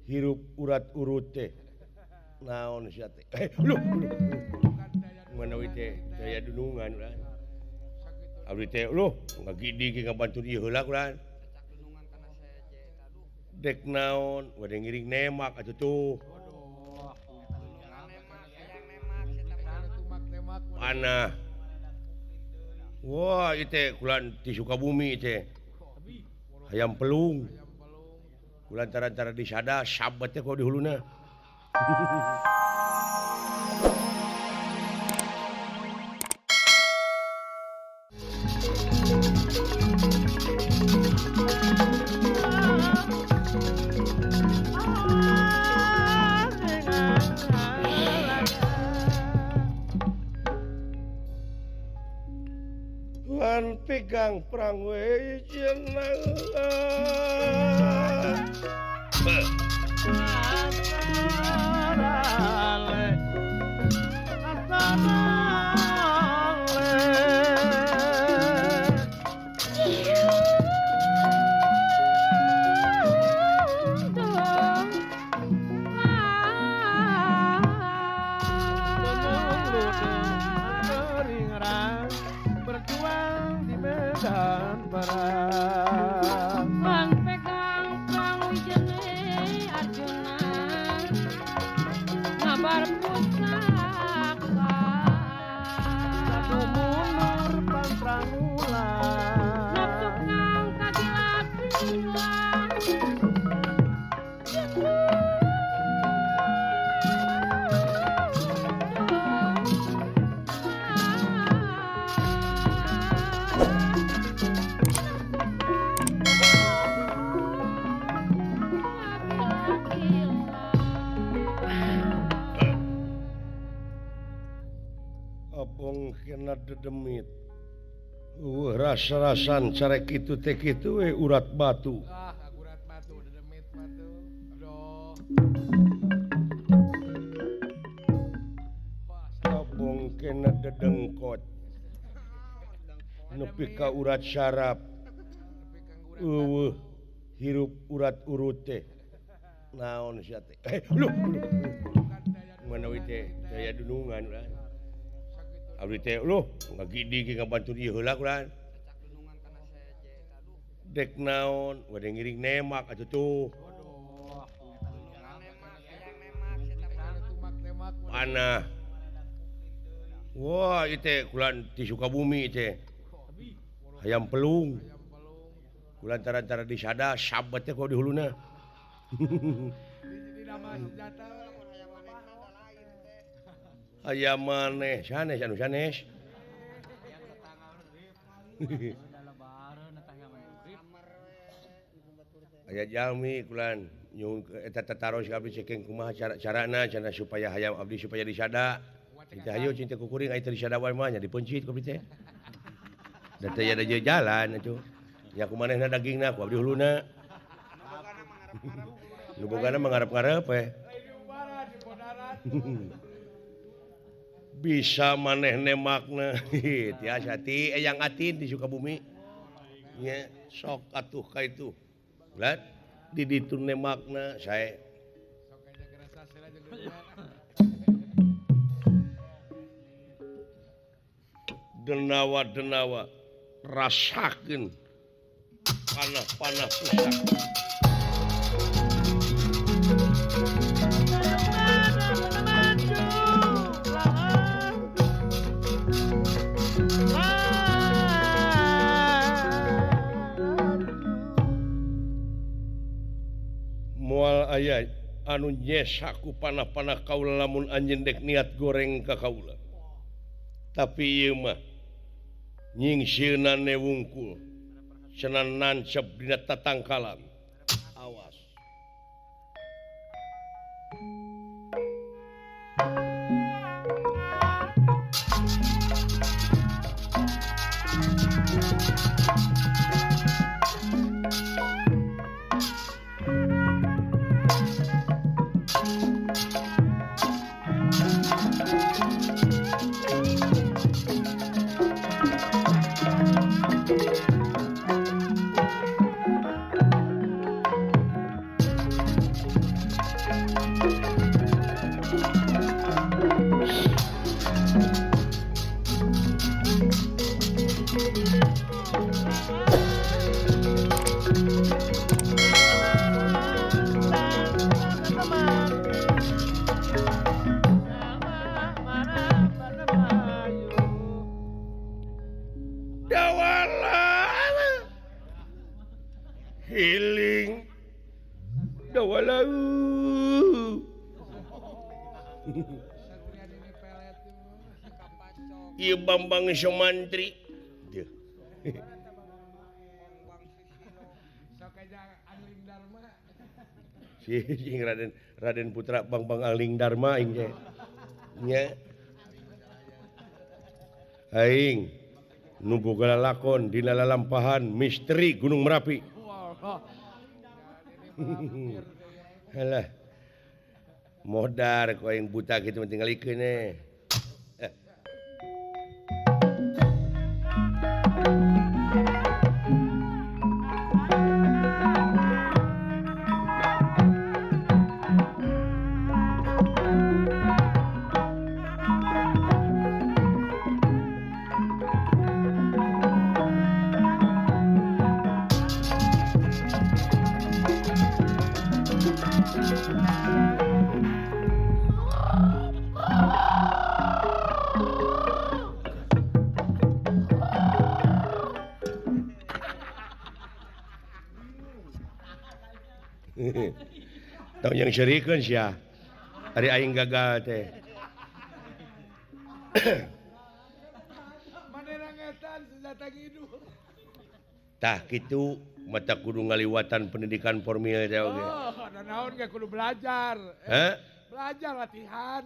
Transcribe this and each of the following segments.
Hirup urat urut teh. Naon sia teh? Loh. Manawi teh daya dunungan ulah. Abdi teh loh ngagidi ge ngabantu ieu heula ulah. Dek naon bade ngiring nemak atuh tuh. Panah. Wah, ieu teh kulan ti Sukabumi teh. Hayam pelung. Kulantaran-tara disada sabat teh ku di huluna. Lan pegang perang we jeneng. Kena dedemit. Rasa-rasan cara kitu teh kitu we urat batu. Ah, urat batu dedemit batu. Aduh. Abong kena dedengkot. Nepi ka urat syaraf. Eueuh hirup urat urut teh. Naon sia teh? Loh. Manawi teh daya dunungan ulah. Abdi teh loh ngagidi ge ngabantu ieu heula ulah. Dek naon bade ngiring nemak atuh tuh. Panah. Wah, ieu teh kulan ti Sukabumi teh. Hayam pelung. Kulantaran-tara disada sabat teh ku di huluna. Hayam maneh sanes anu sanes. Aya jalmi kulan nyuhun eta tataros ka abdi cekeng kumaha cara-carana cenah supaya hayam abdi supaya disada. Cinta hayu cinta kukuring aya teu disada wae mah nya dipencit ku abdi teh. Da teu aya jalan atuh. Nya kumanehna dagingna ku abdi huluna. Nu bogana mah ngarep-ngarep we. Bisa maneh nemakna tiasa ti eyang atin di Sukabumi nya sok atuh ka itu ulah di ditu nemakna sae denawa-denawa rasakeun panah-panah pusaka. Moal aya anu nyesaku panah-panah kaula lamun anjeun dek niat goreng ka kaula. Tapi ieu mah nyingsieunan wungkul cenah nancep dina tatangkalan. Awas. Healing dawala ieu Bambang Somantri si Raden Raden Putra Bambang Angling Dharma aing teh nya aing nu boga lalakon dina lalampahan misteri Gunung Merapi. Halah. Modar ku aing buta kitu mah tingalikeun eh. Tong yang serikeun sia. Ari aing gagal teh. Tah kitu mata kudu ngaliwatan pendidikan formil teh oge. Oh, naon ge kudu belajar. Hah? Belajar latihan.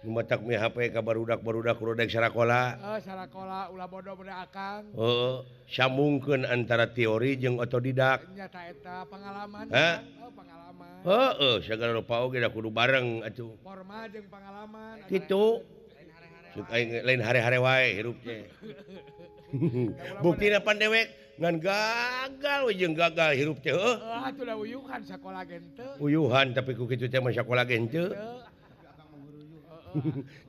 Nu matak mi HP ka barudak-barudak kudu dek sarakola. Heeh, sarakola ulah bodoh budak akang. Heeh, sambungkeun antara teori jeung otodidak. Nya ta eta pengalaman. Hah? Oh, pengalaman. Heeh, sagala rupa oge da kudu bareng atuh. Formal jeung pengalaman. Kitu. Cuk aing lain hare-hare wae hirup teh. Buktina pan dewek ngan gagal we jeung gagal hirup teh heuh. Heeh, atuh da uyuhan sakola ge henteu. Uyuhan tapi ku kitu teh mah sakola ge henteu.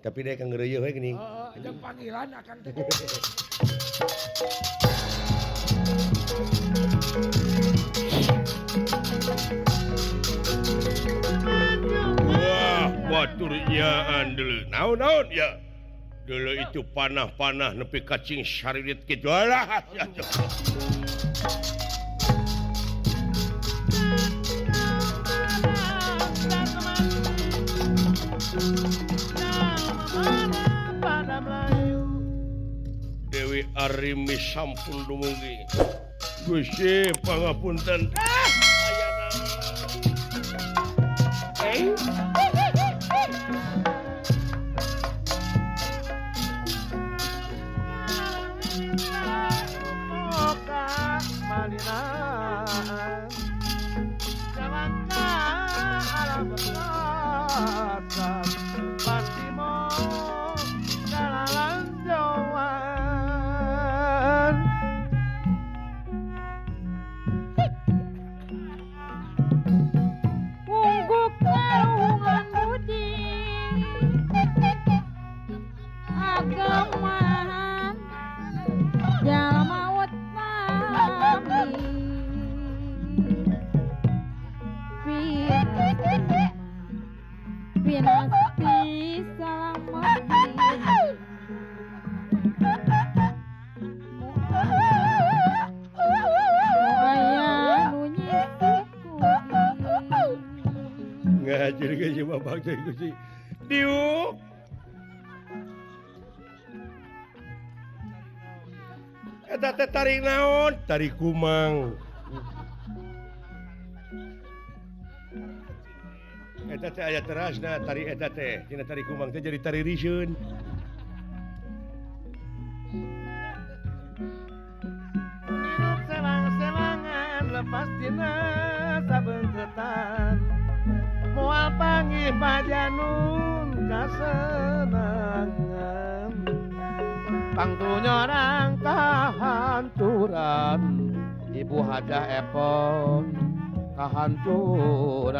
Tapi dia kang ngeureuyeun we geuning. Heeh, jeung panggilan akang teh. Wah, baturnyaan deuleu. Naon-naon ya? Deuleu itu panah-panah nepi ka cing saririt kitu. Alah. Dewi Arimi sampun dumugi. Gusti pangapunten. Diuk eta teh tarik naon? Tarik kumang. Eta teh aya terasna tarik eta teh. Tina tarik kumang teh jadi tari riseun. Hidup selang-selangan lepas dina sabeungkeutan. Moal panggih pajanun kasenangan. Pangtunyorang kahancuran Ibu Hajah Epon kahancuran.